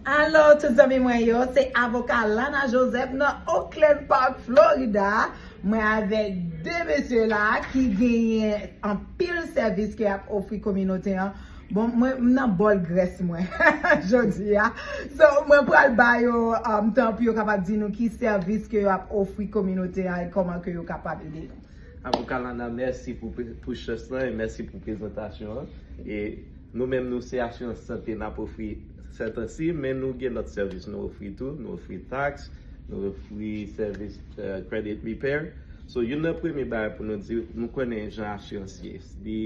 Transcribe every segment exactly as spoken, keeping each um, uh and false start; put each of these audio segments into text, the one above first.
Alo tout zanmi mwen yo, se avoka Lana Joseph nan Oakland Park, Florida. Mwen avèk de mesye la ki genyen anpil sèvis ke y ap ofri kominote an. Bon, mwen m nan bòl grès mwen jodi a. So, mwen pral ba yo um, tan pou yo kapab di nou ki sèvis ke yo ap ofri kominote an e kòman ke yo kapab ede nou. Avoka Lana, mèsi pou, pou chans lan e mèsi pou prezantasyon an. E nou menm nou se asirans sante n ap ofri sètansi, men nou gen lòt sèvis nou ofri tou. Nou ofri tax, nou ofri sèvis uh, credit repair. So, youn nan premye bagay pou nou di, nou konnen jan asirans ye. Li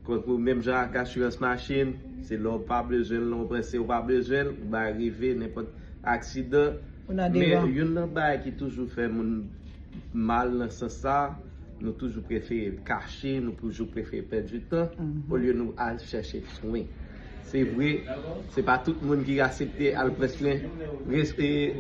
Kont ou menm jan ak asirans machin, se lè w pa bezwen l, lè w panse w pa bezwen l, ou bay rive nenpòt aksidan. Men youn nan bagay ki toujou fè moun mal nan sans sa, nou toujou prefere kache, nou toujou prefere pèdi tan, olye nou al chèche swen. Se vre, se pa tout moun ki aksepte al pran swen.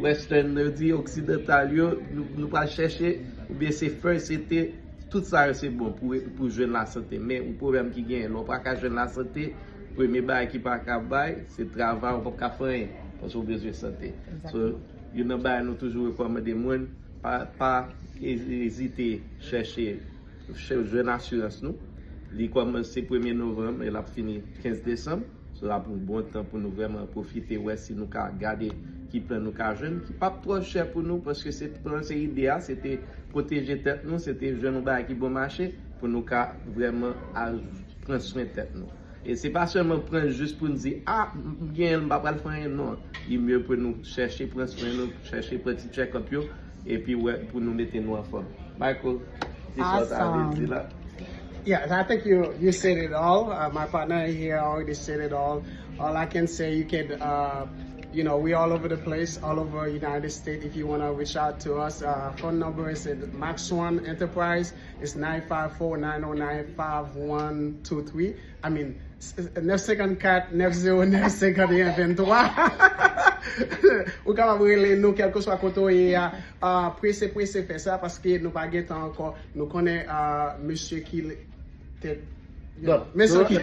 Western, yo di, oksidantal yo, nou pral chèche, oubyen se first, se te, tout sa yo se bon pou, pou jwenn lasante. Men yon pwoblèm ki genyen, lè w pa ka jwenn lasante, premye bagay ki pa ka bay, se travay, ou p ap ka fè anyen, paske w bezwen sante. So, youn nan bagay nou toujou rekòmande moun, pa, pa ezite chèche, jwenn asirans nou. Li kòmanse premye novanm e l ap fini kenz desanm. So, l ap yon bon tan pou nou vrèman pwofite wè si nou ka gade ki plan nou ka jwenn, ki p ap twò chè pou nou, paske se plan, se ide a, se te pwoteje tèt nou, se te jwenn yon bagay ki bon mache, pou nou ka vrèman al pran swen tèt nou. E se pa sèlman pran jis pou n di, a, m genyen l, m pa pral fè anyen, non. Li mye pou nou chèche pran swen nou, chèche pran ti check-up yo, epi wè pou nou mete nou anfòm. Michael, ki sa w ta vle di la? Yes, I think you you said it all. Uh, my partner here already said it all. All I can say, you can, uh, you know, we all over the place, all over United States. If you want to reach out to us, uh, phone number is at Max One Enterprise. It's nine five four, nine oh nine, five one two three. I mean, nèf senkannkat, nèf zewo nèf, senkannyen venntwa. Ou kapab rele nou kèlkeswa kote w ye a. Uh, prese, prese fè sa paske nou pa gen tan ankò. Nou konnen uh, mesye ki tèt. Mesye ki.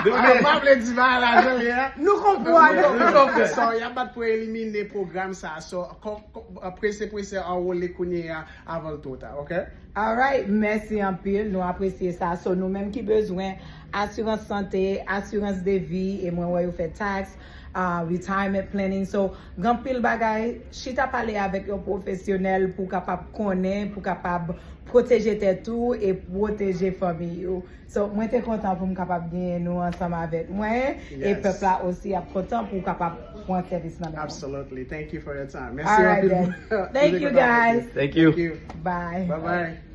Nou pa vle di bagay la jan li ye a. Nou konprann. Nou konprann. So, y ap bat pou elimine pwogram sa. So, prese, prese anwole kounye a avan l twò ta, ok? Alright, mèsi anpil, nou apresye sa. So, nou menm ki bezwen asirans sante, asirans de vi, e mwen wè yo fè tax, uh, retirement planning. So, gen anpil bagay, chita pale avèk yon pwofesyonèl pou kapab konnen, pou kapab pwoteje tèt ou e pwoteje fanmi ou. So, mwen te kontan pou m kapab genyen nou ansanm avèk mwen. E pèp la osi ap kontan pou w kapab pran sèvis nan men mwen. Absolutely. Thank you for your time. Merci anpil. Thank you guys. Thank you. Bye. Bye bye.